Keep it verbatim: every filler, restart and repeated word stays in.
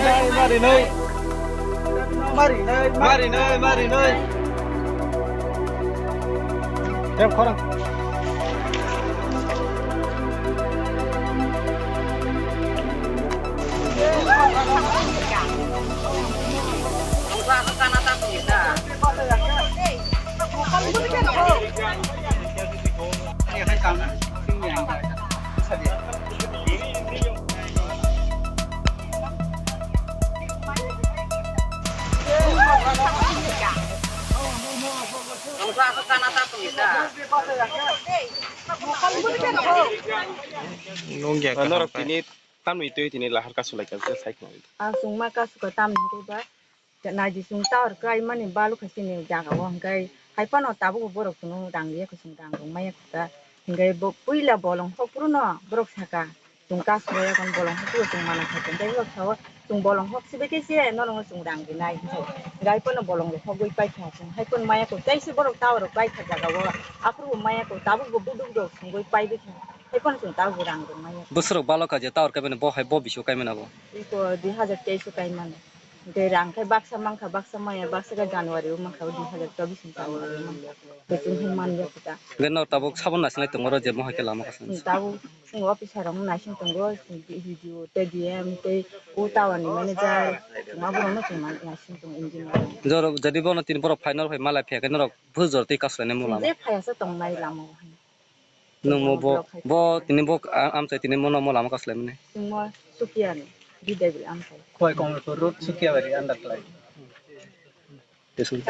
Marinai. Marinai, marinai, marinai. Rem khorang. Nung ya norok kaham tini tamni twi tini lahar kasu lai kha, sai khna. Ang chwngma kasu kha tamni twi ba. Naidi chwng tower kwlaimani balukha chini jagao, hwnkhe hai phano tabukbo borok chwngno rang riya khe chwng rang rwngmaya khe ta. Hwnkhe bo puila bolong hokphuru no borok saka, chwng kasu rwya kheno bolong hokphuru chwng mana kha, hwnkhe borok sao chwng bolong hok sibai khe se norokno chwng rang rinai hinwi. Hwnkhe hai phano bolong rok hokgwi paikha chwng, hai phano maya khe teisa borok tower rok paikha jagao, aphuru bo maya khe tabukbo buduk rok chwngwi paibai kha, hai phano chwng tabukbo rang rwngmaya. Bwswrok balokha je tower kaimani bo hai bo bisio kaimani abo? Iko dui hazar teis o kaimani. Tei rang khe baksa mankha, baksa maya, baksa khe January o mankha, o dui hazar chobis ni January o mankha. Tei chwng khe manya khe ta. Hwnkhe no tabuk sabon naising lai tongo oro je mohai khe lama kaisa. Hmm, tabuk chwng officer rok naising tongo, video tei D M tei o tower ni manager, chwng aborok no chwng naising tongo engineer. Jorok jadi bono tini borok final phai malai phiya khe norok bwswk jora twi kasu lainai mung lama? Je phaiya se tongnai lama o. Nwng mo bo, bo tini bo, a-, amchai tini mo no mo lama kasu laimani. Chwngno Sukiani, D W amchai. Khowai Kamalpur Road, Sukiabari under lai. Tei sung.